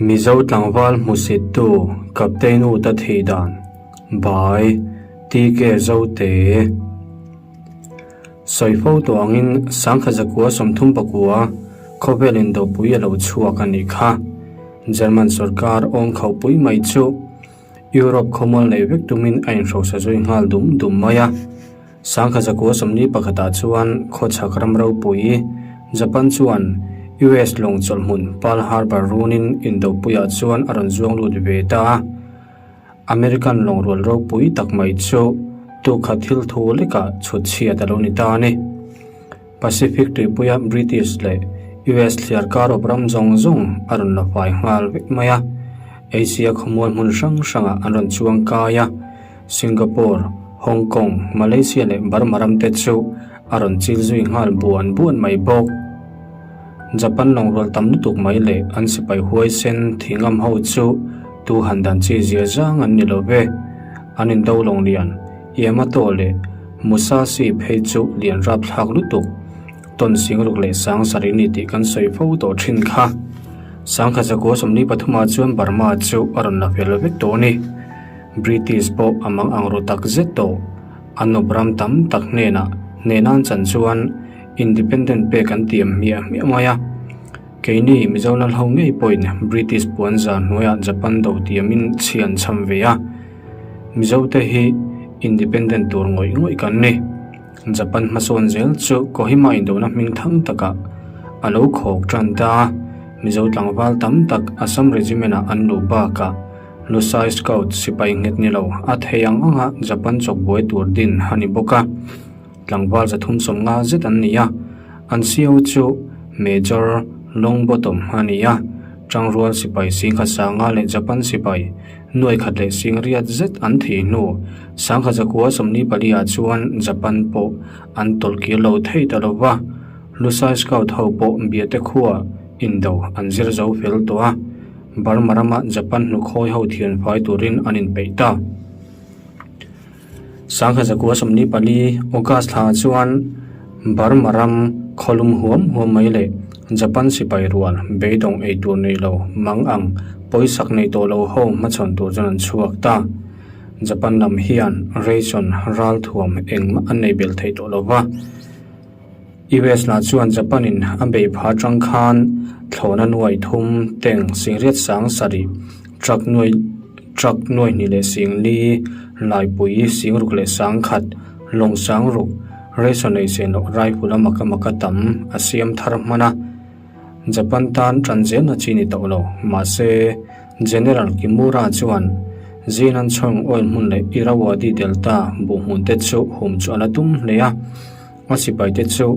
Mizo tlangval hmusittu Captain Uta thih dan by TK Zote. Sawi fo tawh angin Sangkha Zakua 39 khawvel indopui a lo chhuak a nih kha. German sorkar awng khauhpui mai chu Europe khawmual neih vek tumin a inhrosa zui nghal dum dum mai a. Sangkha Zakua 41 ah chuan khawchhak ram ropui Japan chuan US lawng chawlhhmun Pearl Harbor runin indopuiah chuan a rawn zuang lut ve ta a. American lawng rual ropui tak mai chu tukhat thil thu lekah chhut chhiat a lo ni ta a ni. Pacific tuipuia British leh US thliar kar awp ram zawng zawng a rawn la fai nghal vek mai a. Asia khawmual hmun hrang hrangah an rawn chuang kai a. Singapore, Hong Kong, Malaysia leh Burma ram te chu a rawn chil zui nghal buan buan mai bawk. Japan lawng rual tam lutuk mai leh an sipai huaisen thingam ho chu tu han dan chi zia zang an ni lo ve. An indo lawng lian Yamato leh Musashi phei chu lian rapthlak lutuk tawn singruk leh sang sarih ni tih kan sawi fo tawh thin kha. Sangkha zakua 43 ah chuan Burma chu a rawn la fel vek tawh a ni. British pawh a mang ang ru tak zet tawh. An awp ram tam tak hnenah hnenan chan chuan Independent pek an tiam hmiah hmiah mai a. Keini Mizo lal ho ngei pawhin British puan zan hnuaiah Japan do tiamin chhi an chham ve a. Mizo te hi Independent tur ngawih ngawih kan ni. Japan hmasawn zel chu Kohima indona hming thang takah a lo khawk tan ta a. Mizo tlangval tam tak Assam Regiment-ah an luh bakah Lusai Scout sipai nghet ni lo a thei ang anga Japan chawkbuai tur din a ni bawk a. Tlangval 350 zet an ni a, an CO chu Major Longbottom a ni a, Tangrual sipai singkhat sanga leh Japan sipai nuai khat leh sing riat zet an thih hnu sangkhat zakua 44 ah chuan Japan pawh an tawlh kir lo thei ta lo va, Lusai Scout ho pawh Biate khua indo an zir zo fel tawh a, Burma rama Japan hnukhawi ho thian fai turin an inpeih ta. Sangha zakua 44 August thla chuan Burma ram khawlum huam huam mai leh Japan sipai rual beidawng ei tur nei lo mang ang pawisak nei tawh lo ho hmachhawn tur chuan an chhuak ta. Japan lam hian ration ral thuam engmah an nei bel thei tawh lo va. US lah chuan Japan in a bei pha tang khan thlawhna nuai thum tank singriat sang sarih truck nuai truck nuai hnih leh sing li laipui sing ruk leh sang khat lawng sang ruk ration ei sen loh rifle a maka maka tam a siam thar hman a. Japan tan tan zelna chi ni tawh lo mahse General Kimura chuan Jinan chhawng oil hmun leh Irrawaddy delta buh hmun te chu hum chu a la tum hle a. A sipaite chu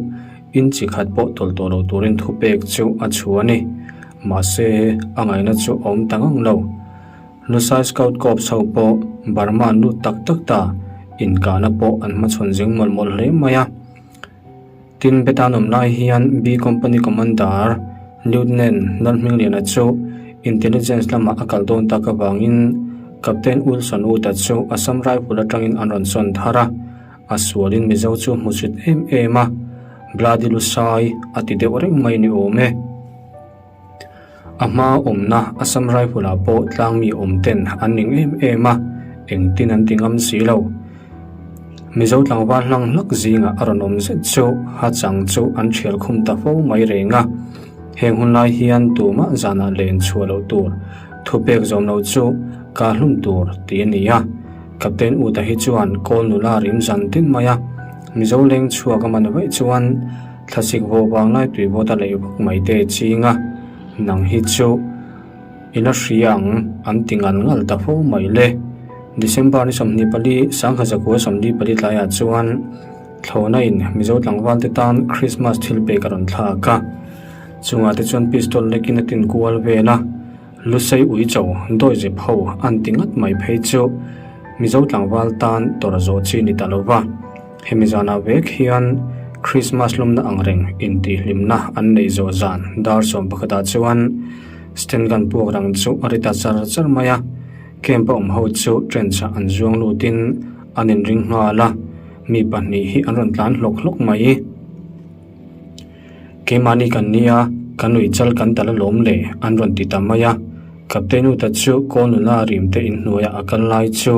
in chi khat pawh tawlh tawh lo turin thupek chu a chhu a ni. Mahse, a ngaihna chu a awm ta ngang lo. Lusai Scout Corps ho pawh Burma an lut tak tak ta, inkahna pawh an hmachhawn zing mawlh mawlh hle mai a. Tin, Betan awm lai hian B Company Commander Lieutenant Lalhmingliana chu Intelligence lamah a kal dawn tak avangin Captain Wilson Uta chu Assam Rifle atangin an rawn sawn thar a. A sualin Mizo chu hmu chhit em em a, Bloody Lusai a ti deuh reng mai ni awm e. A hma awmna Assam Rifle ah pawh tlangmi awm ten an ning em em a, engtin an ti ngam si lo. Mizo tlangval hlang hlak zingah a rawn awm zet chu ha chang chu an thial khum ta fo mai reng a. Heng hun lai hian tumah zanah len chhuah loh tur, thupek zawm loh chu ka hlum tur tih a ni a. Captain Uta hi chuan kawl nula rim zan tin mai a, Mizo leng chhuak a man vaih chuan thlasik vawh vang lai tui vawt a leih vak mai te ching a, nang hi chu i la hria ang an ti ngal ngal ta fo mai le. December ni 24, 1944 tlaiah chuan thlawhna in Mizo tlangval te tan Christmas thil pek a rawn thlak a, chungah te chuan pistol lekin a tin kual vel a. Lusei uicho dawizep ho an ti ngat mai phei chu Mizo tlangval tan tawrh zawh chi ni ta lo va. Hemi zanah vek hian Krismas lawmna angreng intihhlimna an neih zawh zan dar 11 ah chuan Sten gun puak rang chu a ri ta char char mai a. Camp a awm ho chu trench ah an zuang lutin an inring nghal a, mi pahnih hi an rawn tlan hlawk hlawk mai. Keimahni kan nia, kan ui chal kan tal alawm le, an rawn ti ta mai a. Captain Uta chu kawl nula rimte inhnuaia a kal lai chu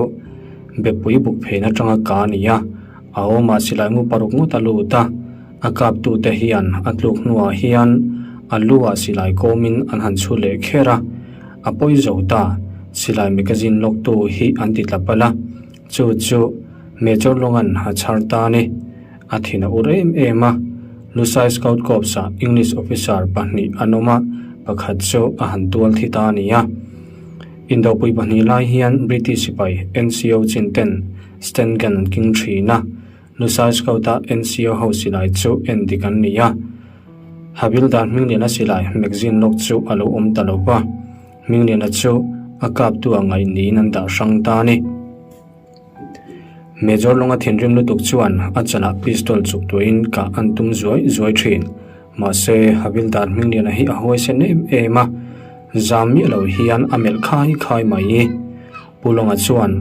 bepui buk phen atanga ka a ni a, a awmah silai mu paruk ngawt a lut a, a kaptute hian a tluk hnuah hian a lu ah silai kawmin an han chhu leh kher a, a pawi zo ta, silai magazine lawktu hi an ti tla palh a, chu chu Major Longan a chhar ta a ni. A thin a ur em em a, Lusai Scout Corps-ah English officer pahnih an awm a, pakhat chu a han tual thi ta a ni a. Indopui pahnih lai hian British sipai NCO chin ten Sten gun an king thin a, Lusai Scout-a NCO ho silai chu en dik an ni a. Havildar Hmingliana silai magazine lawk chu a lo awm ta lo va, Hmingliana chu a kaptu a ngaih niin an dah hrang ta a ni. Major lawnga thinrim lutuk chuan a chalah pistol chuk tuahin kah an tum zuai zuai thin. Mahse, Havildar Hmingliana hi a huaisen em em a, zam miah lo hian a melh khai khai mai. Pu Lawnga chuan,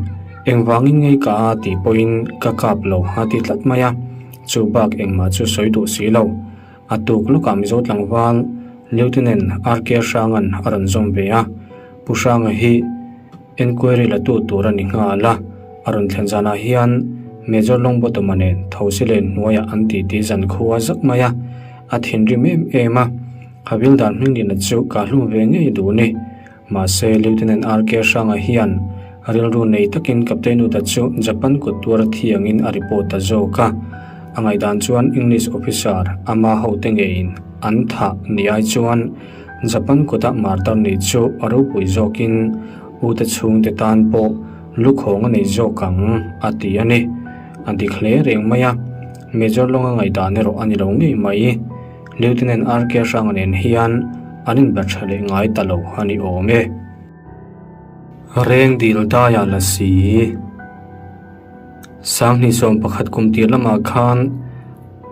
Engvangin ngei ka a tih pawhin ka kap lo a ti tlat mai a, chu bak engmah chu sawi duh si lo. A tuk lawkah Mizo tlangval Lieutenant RK Hranga'n a rawn zawm ve a, Pu Hranga hi Enquiry la tu tur a ni nghal a, a rawn thlen zanah hian Major Longbottom-a nen Thosilen hnuaiah an titi zan khua zak mai a, a thinrim em em a, Havildar Hminglina chu ka hlum ve ngei duh ni. Mahse, Lieutenant RK Hranga hian rilru nei takin Captain Uta chu Japan kut tuar thiangin a report ta zawk a, a ngaihdan chuan English officer ama hote ngeiin an thah ni ai chuan Japan kuta martar nih chu a ropui zawkin ute chhungte tan pawh lukhawng a nei zawk ang a ti a ni. A dik hle reng mai a, Major lawnga ngaihdan erawh a ni lo ngei mai. Lieutenant RK Hranga nen hian an inbe tha leh ngai ta lo a ni awm e. Reng dil daia la si. Sanghnih 11 kum tir lamah khan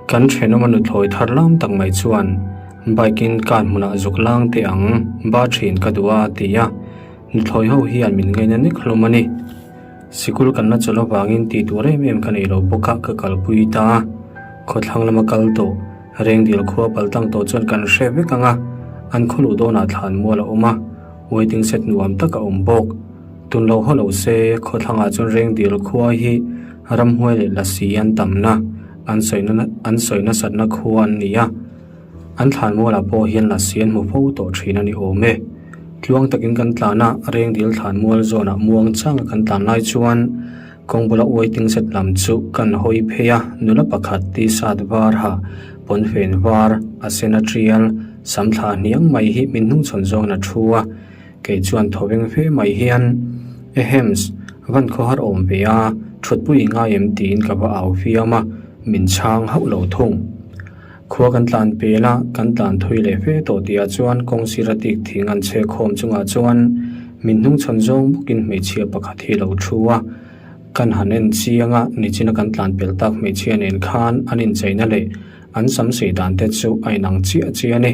kan thenawma nuthlawi thar lam tak mai chuan bike in car hmunah zuk lang teh ang ba thin ka duh a ti a, nuthlawi ho hian min ngaina nek hlawm a ni. Sikul kan la chawlh avangin tih tur em em ka nei lo bawk a ka kalpui ta a, khawthlang lama kal tawh Rengdil khua paltang tawh chuan kan hre vek ang a, an khaw luh dawnah thlan mual a awm a, waiting shed nuam tak a awm bawk. Tun lo haw lo se, khawthlangah chuan Rengdil khua hi ramhuai leh lasi an tamna, an sawina an sawi nasatna khua an ni a. An thlan mualah pawh hian lasi an hmu fo tawh thin a ni awm e. Tluang takin kan tlan a, Rengdil thlan mual zawnah muang changa kan tlan lai chuan kawng bula waiting shed lam chu kan hawi phei a, nula pakhat t-shirt var ha, pawnfen var, a sen a tial, sam thla hniang mai hi min hnungchhawn zawngin a thu a. Kei chuan thaw veng fe mai hian, Ehems, van khaw har awm ve a, thutpui i ngai em tiin ka va au fiam a, min chhang hauh lo thung. Khua kan tlan pel a, kan tlan thui leh fe tawh tihah chuan kawng sira tik thing an chhe khawm chungah chuan min hnungchhawn zawng bawkin hmeichhia pakhat hi lo thu a. Kan han en chiang a, nichina kan tlan pel tak hmeichhia nen khan an incheina leh an sam sei dan te chu a inang chiah chiah a ni.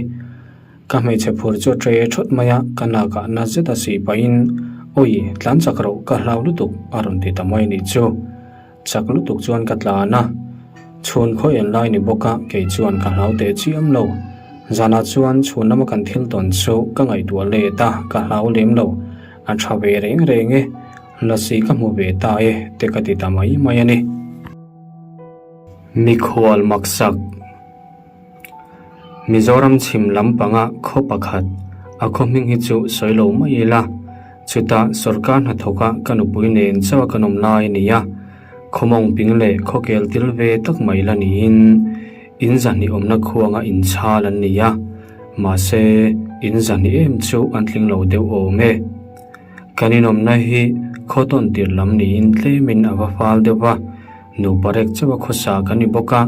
Ka hmeichhe phur chu a ṭe ṭhawt mai a, ka nakah na zet a sih pahin, Awi, tlan chak roh, ka hlau lutuk, a rawn ti ta mai a nih chu. Chak lutuk chuan ka tlan a, chhun khaw en lai ni bawk a, kei chuan ka hlau teh chiam lo. Zanah chuan chhun lama kan thil tawn chu ka ngaihtuah let a, ka hlau lem lo. A ṭha ve reng reng e, lasi ka hmu ve ta e, te ka ti ta mai mai a ni. Mikhual maksak. Mizoram chhim lampanga khaw pakhat, a khaw hming hi chu sawi lo mai ila, chutah sorkar hnathawka ka nupui nen chauh a kan awm lai a ni a, khaw mawng ping leh khaw kel til ve tak mai la niin in zahnih awmna khuanga inchhal an ni a, mahse in zahnih em chu an tling lo deuh awm e. Kan inawmna hi khaw tawn tir lam niin tlemin a va fal deuh va, nupa rek chauh a khawsa kan ni bawk a.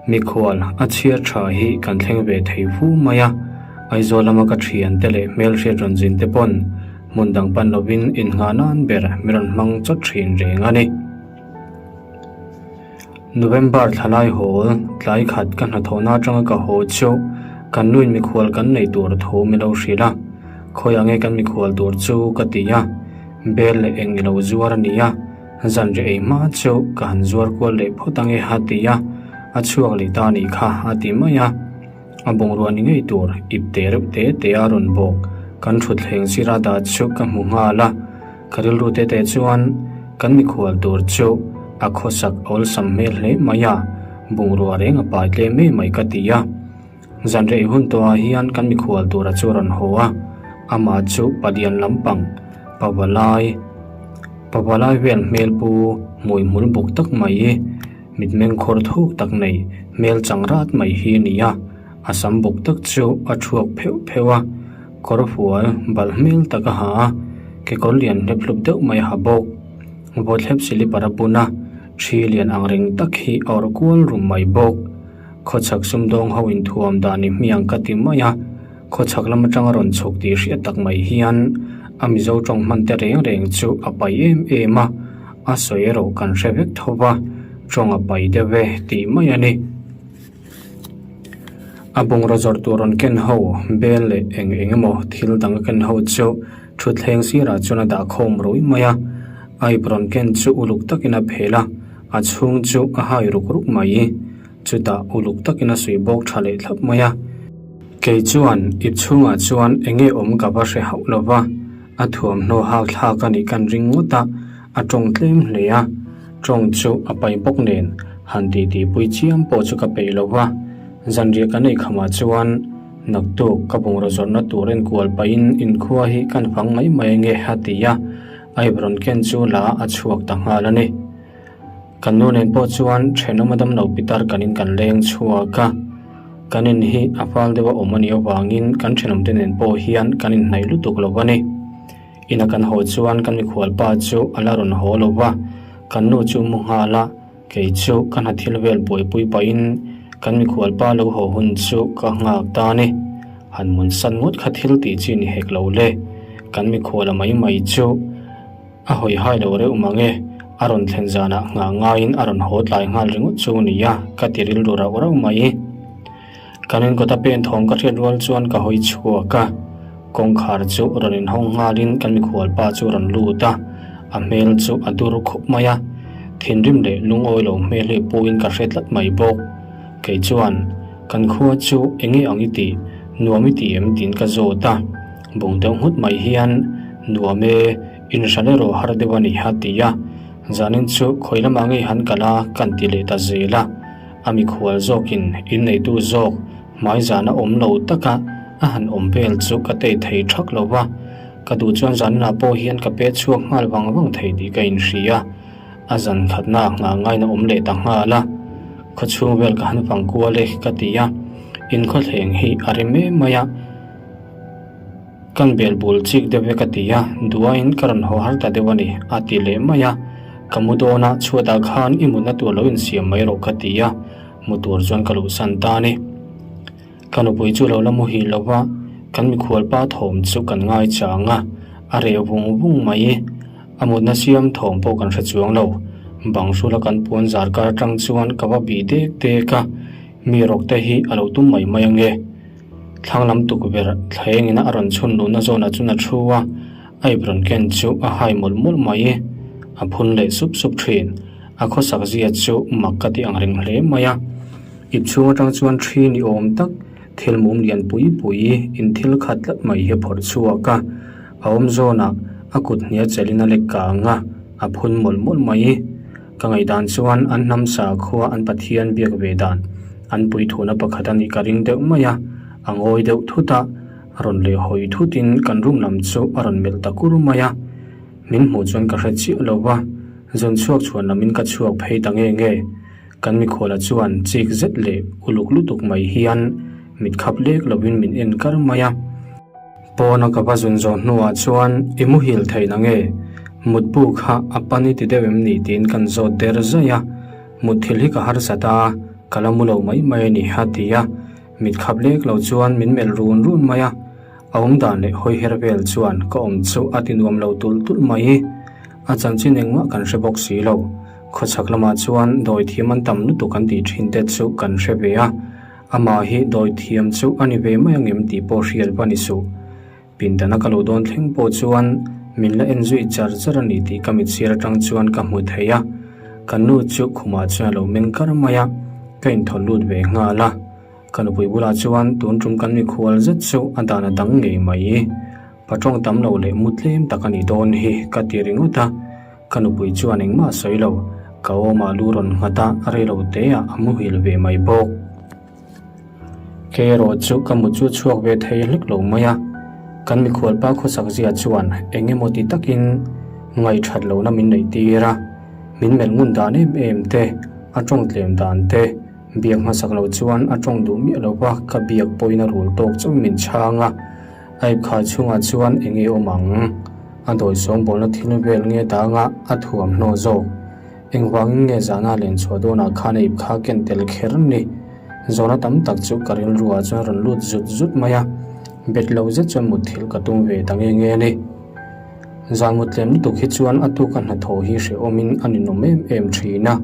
Mikhual a chhiar tha hi kan thleng ve thei fu mai a, Aizawl lama ka thiante leh hmelhriat rawn zin te pawn hmun dang pan lovin innghah nan ber mi rawn hmang chawt thin reng a ni. November thlalai hawl tlai khat ka hnathawhna atanga ka haw chu kan nuin mikhual kan nei tur thu mi lo hrilh a, khawiah nge kan mikhual tur chu ka ti a, bel leh eng ilo zuar a ni a. Zanriah ei hma chu ka han zuar kual leh phawt ang e a ti a, a chhuak leh ta anih kha a ti mai a. A bungrua ni ngei tur ip te reuh te te a rawn bawk. Kan thutthleng sira dah chu ka hmu nghal a, ka rilru te te chuan kan mikhual tur chu a khawsak awlsam hmel hle mai a, bungrua reng a pai tlem em mai ka ti a. Zan rei hun tawhah hian kan mikhual tura chu a rawn haw a, amah chu palian lampang pavalai pavalai vel hmel pu hmui hmul buk tak mai mitmeng khawr thuk tak nei hmel chang rat mai hi a ni a. A sam bawk tak chu a thuak pheuh pheuh a, kawr fual balh hmel tak a ha a, kekawr lian hlep hlup deuh mai a ha bawk. Vawthlep silipar a bun a, thi lian ang reng tak hi a awrh kual rum mai bawk. Khawchhak sumdawng ho inthuam dan i hmiang ka ti mai a, khawchhak lam atanga rawn chhuk tih hriat tak mai hian a Mizo tawng hman te reng reng chu a pai em em a, a sawi erawh kan hre vek tho va, tawng a pai deuh e tih mai a ni. A bungraw zawrh tur rawn ken ho bel leh eng eng emaw thil dang a ken ho chu thutthleng sirah chuan a dah khawm rui mai a, a ip rawn ken chu uluk takin a phel a, a chhung chu a hai ruk ruk mai. Chutah uluk takin a suih bawk tha leh thlap mai a. Kei chuan ip chhungah chuan eng nge awm ka va hre hauh lo va, a thuamhnaw hak thlak a nih kan ring ngawt a, a tawng tlem hle a, tawng chu a pai bawk nen han titi pui chiam pawh chu ka peih lo va, zanriah kan ei khamah chuan naktuk ka bungraw zawrhna tur enkual pahin inkhua hi kan fang mai mai ange a ti a, a ip rawn ken chu la a chhuak ta nghal a ni. Kan nu nen pawh chuan thenawm a damlo pitar kan in kan leng chhuak a, kan in hi a fal deuh a awm a nih avangin kan thenawmte nen pawh hian kan inhnaih lutuk lo a ni. Ina kan haw chuan kan mikhual pa chu a la rawn haw lo va, kan nu chu mu nghal a, kei chu ka hna thil vel buaipui pahin kan mikhual pa lo haw hun chu ka nghak ta a ni. Han mun san ngawt kha thil tih chi ni hek lo le, kan mikhuala mai mai chu a hawi hai lo reuh mang e, a rawn thlen zanah nghah ngaiin a rawn haw tlai nghal ringawt chu nia ka ti rilru rauh rauh mai. Kan inkawta pen thawm ka hriat rual chuan ka hawi chhuak a, kawngkhar chu rawn inhawng nghalin kan mikhual pa chu rawn lut a, a hmel chu a dur khup mai a, thinrim leh lungawi lo hmel hi puin ka hre tlat mai bawk. Kei chuan, Kan khua chu enge ang i tih, nuam i tih em tiin ka zawt a, bung deuh nghut mai hian, Nuam e, inhran erawh har deuh a ni a ti a, zanin chu khawi lamah ngei han kal a kan ti leh ta zel a. A mikhual zawkin inneitu zawk hmai zana awm lo taka a han awm vel chu ka tei thei thak lo va, ka duh chuan zaninah pawh hian ka pe chhuak nghal vang vang thei tih ka inhria. A zan khatna nghah ngaina awm leh ta nghal a, khawchhung vel ka han vang kual e ka ti a, inkhawthleng hi a ri em mai a. Kan bel bul chik deuh e ka ti a, duain ka rawn haw har ta deuh a ni, a ti leh mai a. Ka mu dawn a, chhuatah khan i mutna tur lo insiam mai rawh ka ti a, mu tur chuan ka luhsan ta a ni. Ka nupui chu lo la muhil lo va, kan mikhualpa thawm chu kan ngai chang a, a reh vung vung mai. A mutna siam thawm pawh kan hre chuang lo. Bang hrula kan puan zar kar atang chuan ka va bih dek dek a, mi rawk te hi a lo tum mai mai ange. Thlang lam tukverh thlengin a rawn chhun luhna zawnah chuan a thu a, a ip rawn ken chu a hai mawlh mawlh mai. A phun leh sup sup thin. A khawsak zia chu mak ka ti ang reng hle mai a. Ip chhung atang chuan thi ni awm tak thil mum lian pui pui in thil khat tlat mai hi a phawrh chhuak a. A awm zawnah a kut hnia chelhin a lek kang a, a phun mawlh mawlh mai. Ka ngaihdan chuan an hnam sakhua an Pathian biak ve dan an puithuna pakhat a nih ka ring deuh mai a, a ngawi deuh thut a, rawn leh hawi thutin kan room lam chu a rawn melh ta kur mai a, min hmuh chuan ka hre chiah lo va, zawn chhuak chhuan lamin ka chhuak phei ta nge nge. Kan mikhuala chuan chik zet leh uluk lutuk mai hian mit khap lek lovin min en kar mai a. Pawna ka va zun zawh hnuah chuan i muhil thei na nge? Mutbu kha a pan i ti deuh em ni tiin kan zawt der zaih a, mutthil hi ka harsat a, ka la mu lo mai mai a ni a ti a, mit khap lek lo chuan min melh run run mai a, a awm dan leh hawi her vel chuan ka awm chu a ti nuam lo tulh tulh mai. A chanchin engmah kan hre bawk si lo, khawchhak lamah chuan dawithiam an tam lutuk an tih thin te chu kan hre ve a, Amah hi dawi thiam chu a ni ve mai angem tih pawh hriat va ni suh. Pindana ka lo dawn thleng pawh chuan min la en zui char char a ni tih ka mit sir atang chuan ka hmu thei a. Ka nu chu khumah chuan a lo meng kar mai a, ka inthaw lut ve nghal a. Ka nupui bulah chuan tun tum kan mikhual zet chu a dan a dang ngei mai. Pa tawng tam lo leh mu tlem tak a nih dawn hi ka ti ringawt a, ka nupui chuan engmah a sawi lo, ka awmah lu rawn nghat a, rei lo te ah a muhil ve mai bawk. Kei erawh chu ka mut chu chhuak ve thei hlek lo mai a, kan mikhualpa khawsak zia chuan eng emaw ti takin ngaihthat lohna min neih tir a, min melh ngun dan em em te, a tawng tlem dan te, biak hmasak loh chuan a tawng duh miah lo va, ka biak pawhin a rul tawk chauhin min chhang a. A ipkhai chhungah chuan eng nge awm ang? A dawi sawngbawlna thil vel nge danga a thuamhnaw zawk? Engvangin nge zana len chhuah dawnah khan a ipkha ken tel kher ni? Zawhna tam tak chu ka rilruah chuan rawn lut zut zut mai a, bet lo zet chuan mutthilh ka tum ve ta nge nge a ni. Zan mut tlem lutuk hi chuan a tuka hnathawh hi hrehawmin a ninawm em em thin a,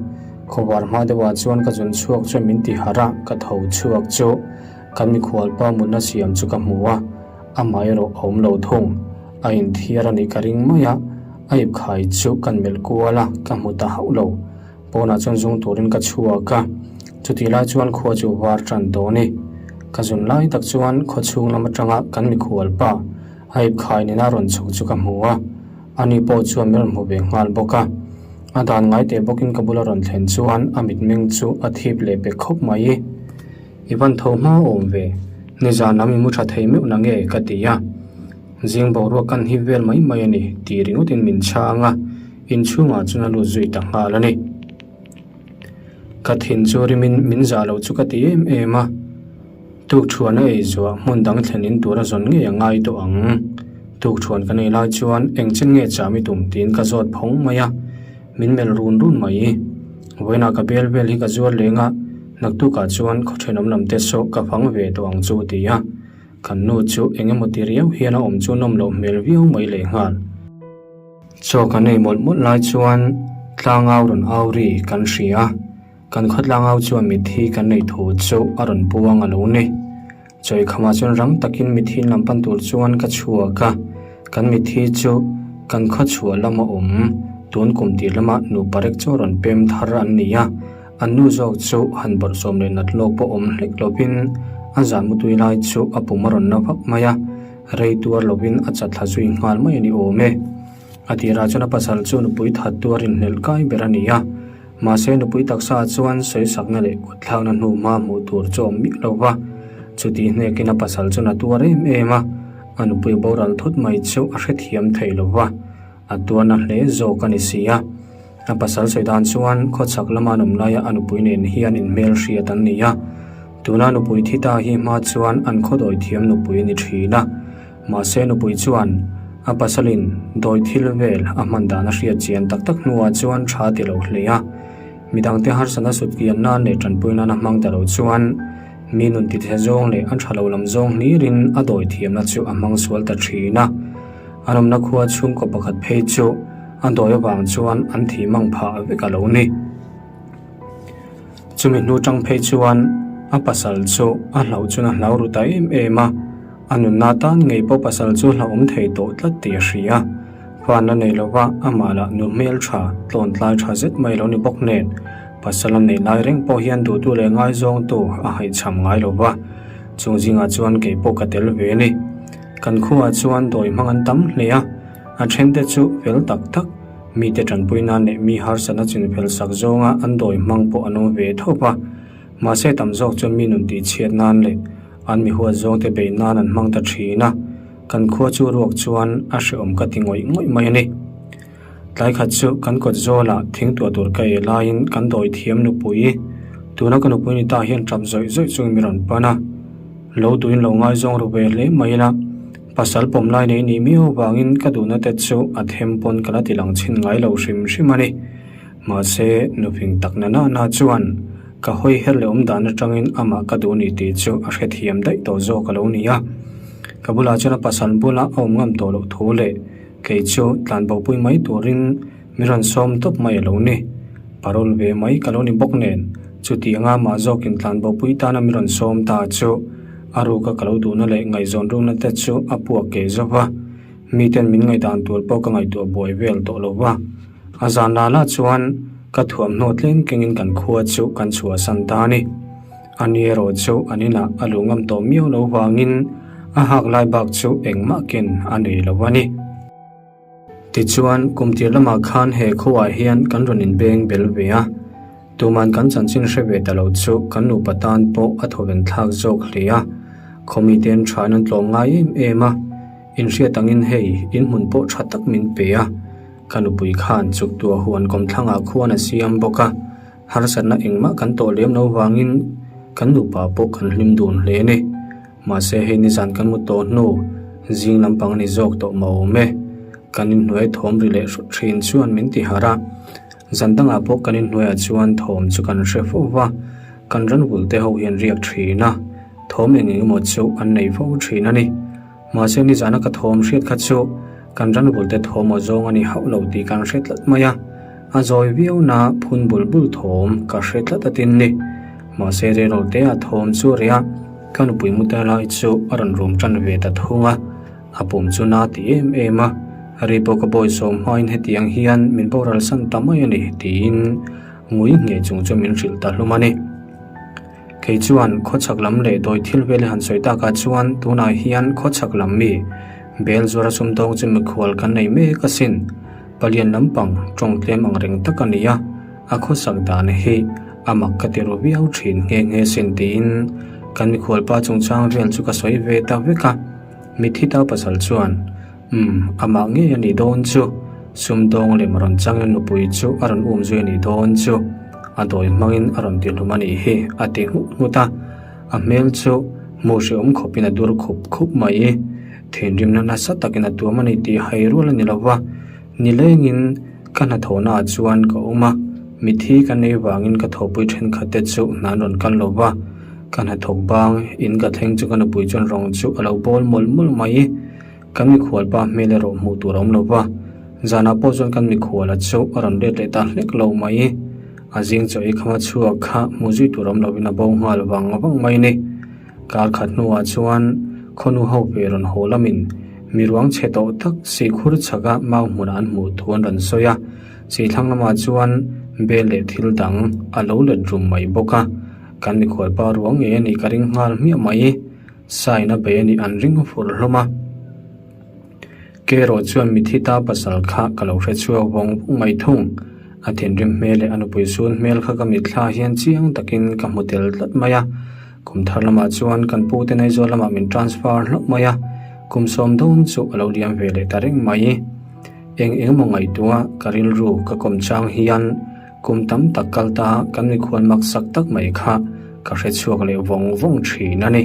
khawvar hma deuhah chuan ka zun chhuak chuan min ti harh a, ka tho chhuak chu Kan mikhualpa mutna siam chu ka hmu a, amah erawh a awm lo thung. A inthiar a nih ka ring mai a, a ipkhai chu kan melh kual a, ka hmu ta hauh lo. Pawnah chuan zung turin ka chhuak a, chutih lai chuan khua chu var tan tawh a ni. Ka zun lai tak chuan khaw chhung lam atanga kan mikhualpa a ipkhai nena rawn chhuk chu ka hmu a, ani pawh chuan min rawn hmu ve nghal bawk a. A dan ngai teh bawkin ka bula rawn thlen chuan a mitmeng chu a thip leh pek khawp mai. I van tho hma awm ve, nizan lam i mu tha thei meuh na nge ka ti a. Zing boruak kan hip vel mai mai a ni tih ringawtin min chhang a, inchhungah chuan a lut zui ta nghal a ni. Ka thin chu rimin min zah loh chu ka ti em em a, tukṭhuan a ei zuah hmun dang thlen in tur a zawn ngei a ngai tawh ang. Tukṭhuan kan ei lai chuan engchen nge cham i tum tiin ka zawt phawng mai a. Min melh run run mai. Vawiinah ka bel vel hi ka zuar leng a, naktukah chuan khaw thenawm lam te saw ka fang ve tawh ang chu ti a. Kan nu chu eng emaw ti riau hian a awm chu nawm loh hmel viau mai lehnghal. Chaw kan ei mawlh mawlh lai chuan tlangau rawn au ri kan hria a, kan khaw tlangau chuan mitthi kan neih thu chu a rawn puang a lo ni. Chawi khamah chuan rang takin mitthi lam pan tur chuan ka chhuak a, kan mitthi chu kan khaw chhuah lama awm tun kum tir lama nupa rek chu rawn pem thar an ni a, an nu zawk chu han bawrhsawm leh nat lawk pawh awm hlek lovin a zan mutui lai chu a pum a rawn na vak mai a, rei tuar lovin a chatthla zui nghal mai a ni awm e. A tirah chuan a pasal chu nupui that tuar inhlelh kai ber a ni a. Mahse nupui taksa chuan sawisakna leh kutthlakna hnu hma hmuh tur chu awm miah lo va, chutih hnekin a pasal chuan a tuar em em a, a nupui boral thut mai chu a hrethiam thei lo va, a tuarna hle zawk a ni si a. A pasal sawi dan chuan khawchhak lama an awm laia a nupui nen hian inhmel hriat an ni a, tuna nupui thi ta hi hma chuan an khawdawi thiam nupui a ni thin a. Mahse nupui chuan a pasalin dawi thil vel a hman dan a hriat chian tak tak hnuah chuan tha ti lo hle a. Midangte harsatna sut kian nan leh tanpui nan a hmang ta lo chuan mi nun ti the zawng leh a tha lo lam zawng hlirin a dawi thiamna chu a hmang sual ta thin a. An awmna khua chhungkaw pakhat phei chu a dawi avang chuan an thi mang phah vek a lo ni. Chumi hnu tang phei chuan a pasal chu a hlauh chuan a hlau ru ta em em a. A nunna tan ngei pawh pasal chu hlauhawm thei tawh tlat tih a hria. Fan la nei lova amah lah nu hmel tha, tlawn tlai tha zet mai lo ni bawk nen, pasal a neih lai reng pawh hian duhtu leh ngaizawngtu a haihchham ngai lo va. Chung zingah chuan kei pawh ka tel ve a ni. Kan khuaah chuan dawi hmang an tam hle a, a thente chu fel tak tak, mite tanpui nan leh mi harsatna chinfel sak zawnga an dawi hmang pawh an awm ve tho va. Mahse tam zawk chuan mi nun tihchhiat nan leh An mi huat zawngte beih nan an hmang ta thin a, kan khua chu ruak chuan a hrehawm ka ti ngawih ngawih mai a ni. Tlai khat chu kan kawt zawlah thing tuah tur ka ei laiin kan dawi thiam nupui, tuna ka nupui ni ta hian tap zawih zawih chungin mi rawn pan a. Lo duhin lo ngaizawng ru ve hle mai ila, pasal pawm lai nei ni miau vangin ka duhna te chu a them pawn ka la ti lang chhin ngai lo hrim hrim a ni. Mahse, nuping tak na na na chuan ka hawi her leh awm dan atangin amah ka duh ni tih chu a hrethiam daih tawh zawk a lo ni a. Ka bulah chuan a pasal bula a awm ngam tawh loh thu leh kei chu tlanbopui mai turin min rawn sawm tawp mai a lo ni. Parole ve mai ka lo ni bawk nen, chuti anga amah zawkin tlanbopui tana min rawn sawm ta chu a ruka ka lo duhna leh ngaihzawn rukna te chu a puak keh zo va. Miten min ngaihdan tur pawh ka ngaihtuah buai vel tawh lo va. A zan la la chuan ka thuamhnaw tlem kengin kan khua chu kan chhuahsan ta a ni. A ni erawh chu an inah a luh ngam tawh miau lo vangin A hak lai bak chu engmah ken a nei lo a ni. Tichuan, kum tir lamah khan he khuaah hian kan rawn inbeng bel ve a, tuman kan chanchin hre ve ta lo chu kan nupa tan pawh a thawven thlak zawk hle a, khaw miten thain an tlawm ngai em em a, inhriat angin hei inhmun pawh tha tak min pe a, ka nupui khan chuktuah huan kawmthlangah khuan a siam bawk a, harsatna engmah kan tawh lem lo vangin kan nupa pawh kan hlim dun hle a ni. Mahse hei nizan kan mu tawh hnu zing lampang a ni zawk tawh mah awm e. Kan inhnuai thawm ri leh hrut thin chuan min ti harh a. Zan dangah pawh kan inhnuaiah chuan thawm chu kan hre fo va, kan ranvulh te ho hian riak thin a, thawm eng eng emaw chu an nei fo thin a ni. Mahse nizana ka thawm hriat kha chu kan ranvulh te thawm aw zawng a ni hauh lo tih kan hre tlat mai a. A zawi viau na phun bul bul thawm ka hre tlat atin ni. Mahse reilo te a thawm chu a reh a. Ka nupui muta lai chu a rawn rum tan ve ta thung a, a pum chu na ti em em a, ri pawh ka bawi sawm hmain hetiang hian min boral san ta mai a ni tiin ngui ngheh chung chu min hrilh ta hlum a ni. Kei chuan khawchhak lam leh dawi thil vel i han sawi takah chuan tunah hian khawchhak lam mi bel zuara sumdawng chu mikhual kan nei mek asin. Palian lampang tawng tlem ang reng tak a ni a, a khawsak dan hi a mak ka ti ru viau thin nghe nghe sin tiin kan mikhualpa chungchang vel chu ka sawi ve ta vek a. Mithi ta pasal chuan, Umm, amah ngei a nih dawn chu, sumdawng lem rawn changin nupui chu a rawn um zui a nih dawn chu, a dawi hmangin a rawn ti hlum a nih hi a ti nghut nghut a. A hmel chu hmuh hrehawm khawpin a dur khup khup mai. Thinrimna nasa takin a tuam a ni tih hai rual a ni lo va, nilengin ka hnathawhnaah chuan ka awm a, mithi ka nei vangin ka thawhpui thenkhat te chu hna an rawn kal lo va, ka hnathawk bang in ka thleng chu ka nupui chuan rawng chu a lo bawl mawlh mawlh mai. Kan mikhualpa hmel erawh hmuh tur a awm lo va, zanah pawh chuan kan mikhuala chu a rawn let leh ta hlek lo mai. A zing chaw ei khama chhuak kha hmuh zui tur awm lovin a bo nghal vang vang mai a ni. Kar khat hnuah chuan khawnu ho ve rawn haw lamin mi ruang chhe tawh tak sikhur chhaka mau hmunah an hmuh thu an rawn sawi a, sihthlang lamah chuan bel leh thil dang a lo let rum mai bawk a, kan mikhualpa ruang ngei a nih ka ring nghal hmiah mai. Sain a bei a nih an ring fur hlawm a. Kerawh chuan mithi ta pasal kha ka lo hre chhuak vawng vawng mai thung. A thinrim hmel leh a nupui sun hmel kha ka mitthla hian chiang takin ka hmu tel tlat mai a. Kum thar lamah chuan kan pu te Aizawl lamah min transfer hlauh mai a, kum sawm dawn chu a lo liam ve leh ta reng mai. Eng eng emaw ngaihtuah ka rilru ka kawm chang hian kum tam tak kal ta kan mikhual maksak tak mai kha ka hre chhuak leh vawng vawng thin a ni.